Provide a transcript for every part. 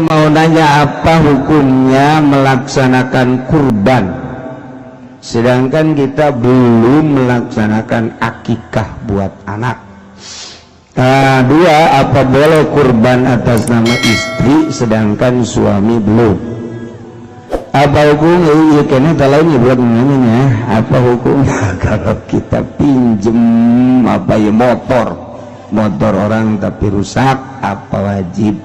Saya mau nanya, apa hukumnya melaksanakan kurban sedangkan kita belum melaksanakan akikah buat anak? Nah, dua, apa boleh kurban atas nama istri sedangkan suami belum? Apa hukumnya? Iya, kayaknya lainnya buat nanya, apa hukumnya kalau kita pinjem apa ya, motor motor orang tapi rusak, apa wajib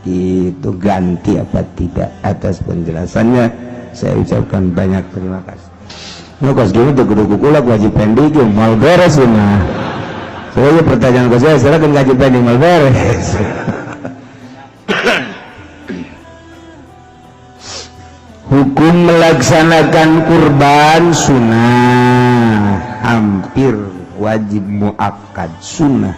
itu ganti apa tidak? Atas penjelasannya saya ucapkan banyak terima kasih. Nah, kos gini tuh kudu kukulak wajib pending mal beres mah. Soalnya pertanyaan ke saya, silakan gaji pending mal beres. Hukum melaksanakan kurban sunnah, hampir wajib muakkad sunnah,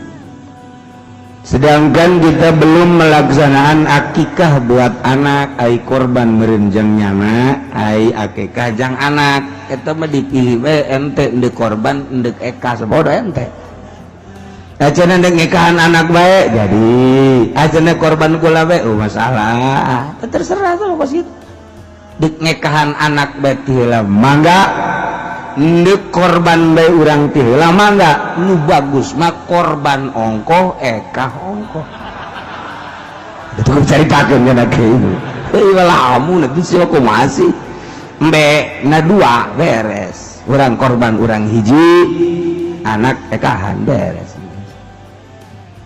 sedangkan kita belum melaksanakan akikah buat anak. Ai korban meureun jang nyana, ai akikah jang anak, eta mah dipilih we ente, endek korban endek ekah sabodo ente. Acana ndek ngekahan anak bae jadi, acana korban kula bae, oh masalah, terserah tuh kos gitu. Dek ngekahan anak bae ti heula mangga, ndek korban bae urang ti heula mangga. Nu bagus mah korban ongkoh, ekah ongkoh. Itu caritakeun kana kieu heuh lamun itu sih kumaha sih, embe na dua beres, urang korban urang hiji, anak ekahan, beres.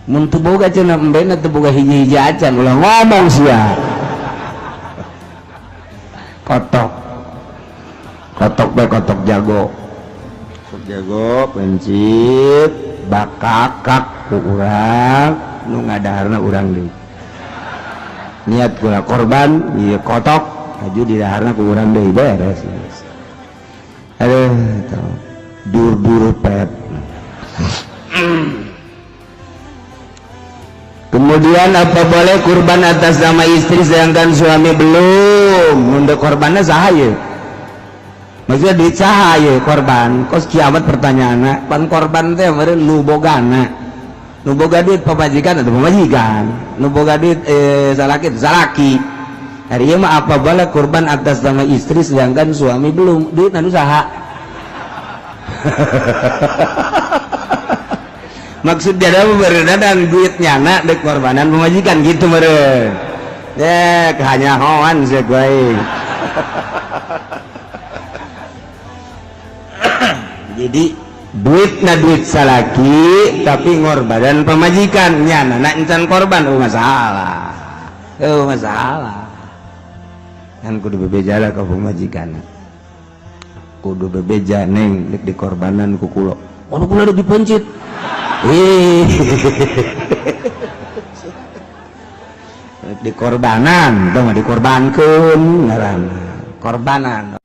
Mun teu boga cenah embe na teu boga hiji-hiji acan, ulah ngomong sia. Kotok kotok bae, kotok jago, kotok jago pencit bakakak ku urang nu ngadaharna urang deui. Niat kula korban ieu kotok aju didaharna ku urang deui, beres. Aduh, dur-dur pet. Kemudian, apa boleh kurban atas nama istri sedangkan suami belum? Mundur korbannya saha ye? Maksudnya duit saha ye korban? Kos kiamat pertanyaanna, pan korban teh meureun nu bogana. Nu boga duit pamajikan atau pamajikan? Nu boga duit salaki salaki. Hari ieu mah apa boleh kurban atas nama istri sedangkan suami belum? Duit anu saha? Maksud dia ada dan duit nyana dek korbanan pemajikan gitu meren ya, hanya hoan sih gue. Jadi duit na duit salaki tapi ngorbanan pemajikan, nyana nak encan korban, oh masalah, oh masalah kan. Kudu bebeja lah ke pemajikan, kudu bebeja, neng, dek dikorbanan ku kulo, oh kulo dipencit. Di korbanan tuh mah dikorbankeun ngaranna korbanan.